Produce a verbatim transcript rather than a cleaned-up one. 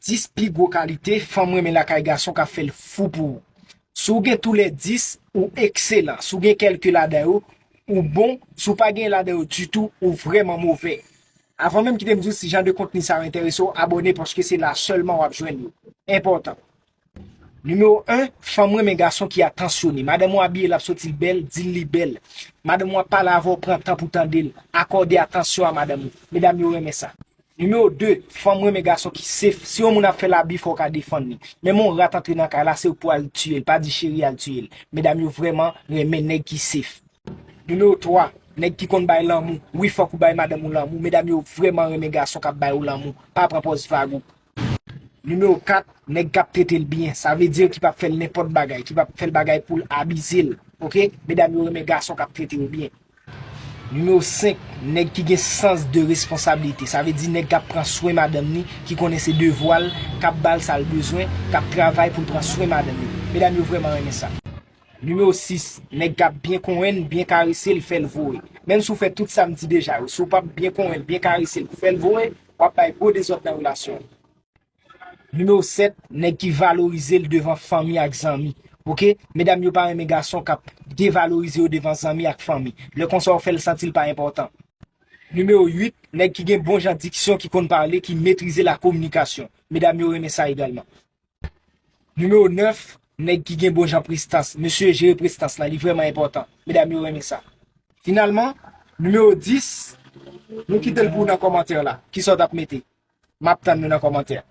Dis pi gwo kalite fanm renmen lakay gason k ap fè l fou pou ou. Si w gen toulèdis, ou ekselan. Si w gen kèlke ladan yo, ou bon. Si w pa gen ladan yo ditou, ou vrèman movè. Avan menm kite m di w si jan de kontni sa yo enterese w, abòne paske se la sèlman w ap jwenn yo. Enpòtan. Nimewo en, fanm renmen gason ki atansyone. Madanm ou abiye l ap soti l bèl, di l li bèl. Madanm ou ap pale avè w, pran tan pou tande l. Akòde atansyon a madanm ou. Medam yo renmen sa. Nimewo de, fanm renmen gason ki sef. Si yon moun ap fè l abi, fò w ka defann li. Menm yon rat antre nan kay la, se ou k pou al tiye l. Pa di cheri al tiye l. Medam yo vrèman renmen nèg ki sef. Nimewo twa, nèg ki konn bay lanmou. Wi, fòk ou bay madanm ou lanmou. Medam yo vrèman renmen gason k ap bay ou lanmou. Pa pran pòz vagou. Nimewo kat, nèg k ap trete l byen. Sa vle di ki p ap fè l nenpòt bagay, ki p ap fè l bagay pou l abize l. Oke? Medam yo renmen gason k ap trete yo byen. Nimewo senk, nèg ki gen sans de responsablite. Sa vle di nèg k ap pran swen madanm ni, ki konnen se devwa l, k ap ba l sa l bezwen, k ap travay pou l pran swen madanm ni. Medam yo vrèman renmen sa. Nimewo sis, nèg k ap byen konyen l, byen karese l, fè l voye. Menm si w fè tout sa m di deja yo, si w p ap byen konyen l, byen karese l, fè l voye, w ap bay gwo dezòd nan relasyon an. Nimewo sèt, nèg ki valorize l devan fanmi ak zanmi. Oke? Medam yo pa renmen gason k ap devalorize yo devan zanmi ak fanmi. Lè konsa, w fè l santi l pa enpòtan. Nimewo uit, nèg ki gen bon jan diksyon, ki konn pale, ki metrize la kominikasyon. Medam yo renmen sa egalman. Nimewo nèf, nèg ki gen bon jan prestans. Mesye, jere prestans lan, li vrèman enpòtan. Medam yo renmen sa. Finalman, nimewo dis, nou kite l pou w nan kòmantè la. Kisa w t ap mete? M ap tann nou nan kòmantè.